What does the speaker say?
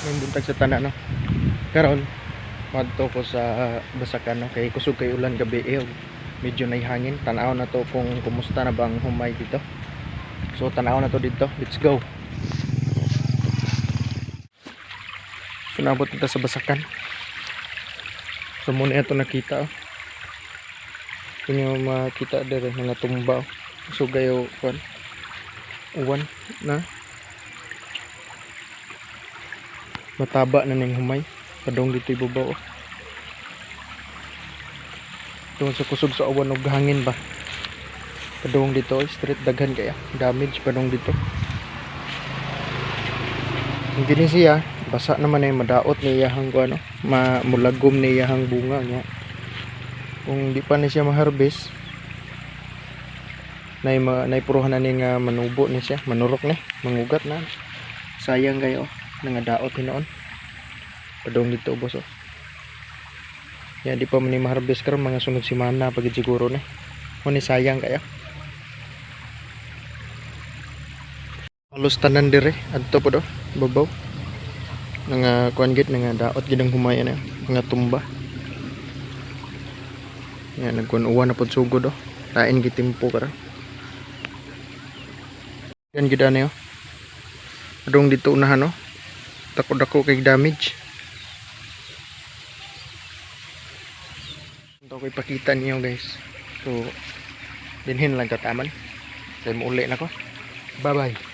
Maayong buntag sa tanan, no. Karon madto ko sa Basakan, no, kay kusog kay ulan gabi eh, ug medyo nay hangin. Tan-aw na to kung kumusta na bang humay dito. So tan-aw na to dito. Let's go. So naabot na ta sa Basakan. So muna ito nakita, oh. Inyo makita dere mga tumba, oh. So gayo kwan uwan na mataba na ning humay padong dito ibabaw, oh. Tungod sa kusog sa uwan ug hangin ba, padong dito, oh, street daghan kaya damage padong dito. Hindi ni siya basa naman ay madaot ni iyahang kuan, no? Mulagom ni iyahang bunga niya kung di pa ni siya maharvest. Nay puruhan na ni nga manubo ni siya, manurok ni, mangugat na. Sayang kayo nga daot hinuon padong dito ubos, oh. Ya, di pa man ni maharvest karon, mga sunod semana pagid siguro ni. Mo ni sayang kayo. Halos tanan dire adto po do babaw nga kuan gid, nga daot gid ang humay ana, mga tumba. Ya, nagkuan, uwan na pod sugod, oh. Lain gid timpo karon. Yan gid ani, oh. Adong dito unahan, oh. Dako-dako kay damage. Ito ko ipakita niyo, guys. So dinhin lang kataman. Kay muuli na ko. Bye bye.